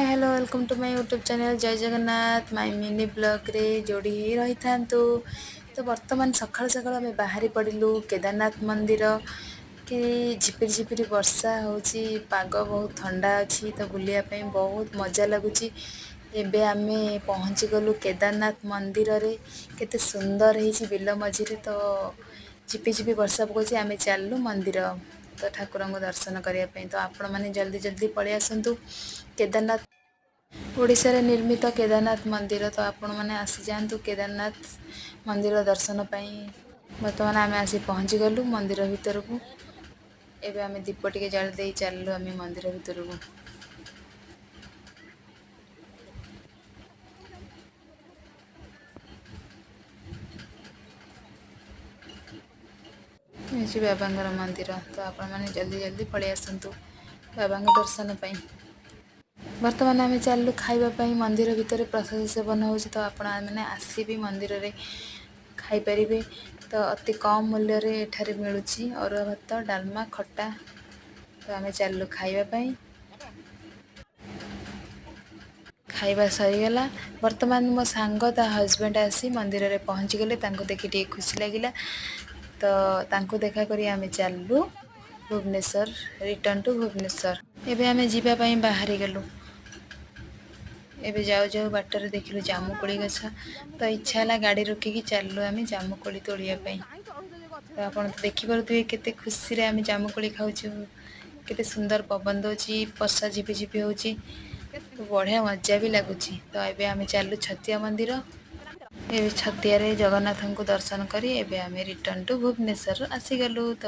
Hello, welcome to my YouTube channel. Jay Jagannath. My mini ବ୍ଲଗ୍ରେ ଯୋଡ଼ି ହେଇ ରହିଥାନ୍ତୁ। ତ ବର୍ତ୍ତମାନ ସକାଳୁ ସକାଳୁ ଆମେ ବାହାରି ପଡ଼ିଲୁ କେଦାରନାଥ ମନ୍ଦିର କି। ଝିପିରି ଝିପିରି ବର୍ଷା ହେଉଛି, ପାଗ ବହୁତ ଥଣ୍ଡା ଅଛି, ତ ବୁଲିବା ପାଇଁ ବହୁତ ମଜା ଲାଗୁଛି। ଏବେ ଆମେ ପହଞ୍ଚିଗଲୁ କେଦାରନାଥ ମନ୍ଦିରରେ। କେତେ ସୁନ୍ଦର ହେଇଛି ବିଲ ମଝିରେ। ତ ଝିପି ଝିପି ବର୍ଷା ପକାଉଛି, ଆମେ ଚାଲିଲୁ ମନ୍ଦିର ତ ଠାକୁରଙ୍କୁ ଦର୍ଶନ କରିବା ପାଇଁ। ତ ଆପଣମାନେ ଜଲ୍ଦି ଜଲ୍ଦି ପଳେଇ ଆସନ୍ତୁ କେଦାରନାଥ। ଓଡ଼ିଶାରେ ନିର୍ମିତ କେଦାରନାଥ ମନ୍ଦିର। ତ ଆପଣମାନେ ଆସିଯାଆନ୍ତୁ କେଦାରନାଥ ମନ୍ଦିର ଦର୍ଶନ ପାଇଁ। ବର୍ତ୍ତମାନ ଆମେ ଆସି ପହଞ୍ଚିଗଲୁ ମନ୍ଦିର ଭିତରକୁ। ଏବେ ଆମେ ଦୀପ ଟିକେ ଜାଳି ଦେଇ ଚାଲିଲୁ ଆମେ ମନ୍ଦିର ଭିତରକୁ। ହେଉଛି ବାବାଙ୍କର ମନ୍ଦିର। ତ ଆପଣମାନେ ଜଲ୍ଦି ଜଲ୍ଦି ପଳେଇ ଆସନ୍ତୁ ବାବାଙ୍କ ଦର୍ଶନ ପାଇଁ। ବର୍ତ୍ତମାନ ଆମେ ଚାଲିଲୁ ଖାଇବା ପାଇଁ। ମନ୍ଦିର ଭିତରେ ପ୍ରସାଦ ସେବନ ହେଉଛି, ତ ଆପଣମାନେ ଆସିବି ମନ୍ଦିରରେ ଖାଇପାରିବେ। ତ ଅତି କମ୍ ମୂଲ୍ୟରେ ଏଠାରେ ମିଳୁଛି ଅରୁଆ ଭାତ, ଡାଲମା, ଖଟା। ତ ଆମେ ଚାଲିଲୁ ଖାଇବା ପାଇଁ। ଖାଇବା ସରିଗଲା। ବର୍ତ୍ତମାନ ମୋ ସାଙ୍ଗ ତା ହଜବେଣ୍ଡ ଆସି ମନ୍ଦିରରେ ପହଞ୍ଚିଗଲେ। ତାଙ୍କୁ ଦେଖି ଟିକେ ଖୁସି ଲାଗିଲା। ତ ତାଙ୍କୁ ଦେଖା କରି ଆମେ ଚାଲିଲୁ ଭୁବନେଶ୍ୱର, ରିଟର୍ନ ଟୁ ଭୁବନେଶ୍ୱର। ଏବେ ଆମେ ଯିବା ପାଇଁ ବାହାରିଗଲୁ। ଏବେ ଯାଉ ଯାଉ ବାଟରେ ଦେଖିଲୁ ଜାମୁକୋଳି ଗଛ, ତ ଇଚ୍ଛା ହେଲା ଗାଡ଼ି ରୋକିକି ଚାଲିଲୁ ଆମେ ଜାମୁକୋଳି ତୋଳିବା ପାଇଁ। ତ ଆପଣ ତ ଦେଖିପାରୁଥିବେ କେତେ ଖୁସିରେ ଆମେ ଜାମୁକୋଳି ଖାଉଛୁ। କେତେ ସୁନ୍ଦର ପବନ ଦେଉଛି, ବର୍ଷା ଝିପି ଝିପି ହେଉଛି, ତ ବଢ଼ିଆ ମଜା ବି ଲାଗୁଛି। ତ ଏବେ ଆମେ ଚାଲିଲୁ ଛତିଆ ମନ୍ଦିର। ଏବେ ଛତିଆରେ ଜଗନ୍ନାଥଙ୍କୁ ଦର୍ଶନ କରି ଏବେ ଆମେ ରିଟର୍ନ ଟୁ ଭୁବନେଶ୍ୱର ଆସିଗଲୁ। ତ